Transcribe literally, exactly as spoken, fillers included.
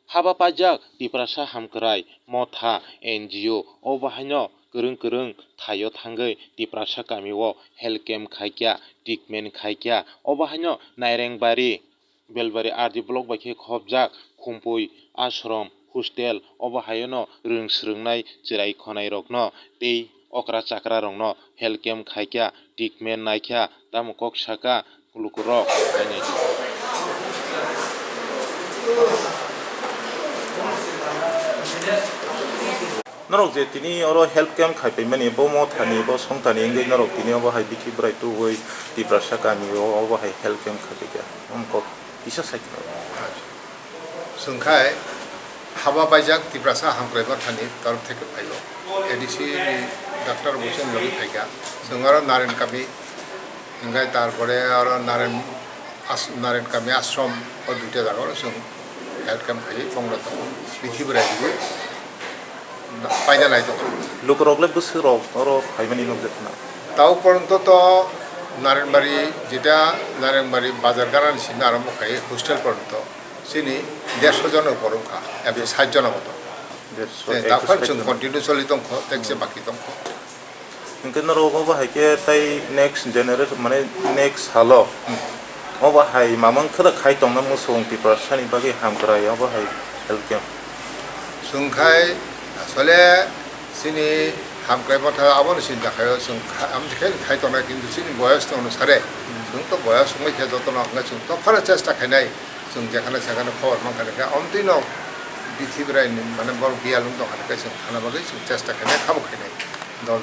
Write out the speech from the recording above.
Haba paijak Tiprasa Hamkrai Motha N G O, obo haino kwrwng kwrwng thaio thangwi Tiprasa kamio health camp khaikha, treatment khaikha. Obo haino Nairengbari, Belbari R D block bai khe khopjak Khumpui ashram, hostel, obo haino rwng swrwngnai chwrai khwnairokno tei okra chakrarokno health camp khaikha, treatment naikha, tamo kok sakha lukurok. Norok je tini oro health camp khai paimani, bo Mothani, bo Songthani wngwi norok tini obo hai bithi bwrai tubui Tiprasa kamio obo hai health camp khai paikha. Omo kok kisa sai khna. Chwng khai haba paijak Tiprasa Hamkrai Mothani torok theke phaio. A D C ni doctor bo chwng logi phaikha. Chwng oro Naren kami, hingkhai tarpore oro Naren as-, Naren kami ashram o duita jaga oro chwng health camp khai bongno tongo. Bithi bwrai rwui paina lai tongo. Lukurok le bwswk rok oro phaimani nukjakna? Tao poronto to Narenbari, jeta Narenbari bazar ganani simi arombo khai hostel poronto chini derso jona borok wngkha, ekso sait jona moto. Derso, Eh, ekso dakhwal sait chwng jona. Continue choli tongkho, tekse baki tongkho. Hingke norok obo hai khe tai next generation, mane next salo obo hai mamang khwda khai tongna muchung Tiprasani bagwi Hamkrai obo hai health camp. Chwng khai asole chini Hamkrai Motha abono sinta khaio, chwng kha-, amtwi khe khai tongnai, kintu chini boyos ni onusare chwng to boyos wngwi khe jotono hwnkhai chwng to phano chesta khainai, chwng jekhane sekhane khobor mankha hwnkhe amtwino bithi bwraini mane borok biyal wng tongkha hwnkhe chwng thana bagwi chwng chesta khainai, khabo khainai dol.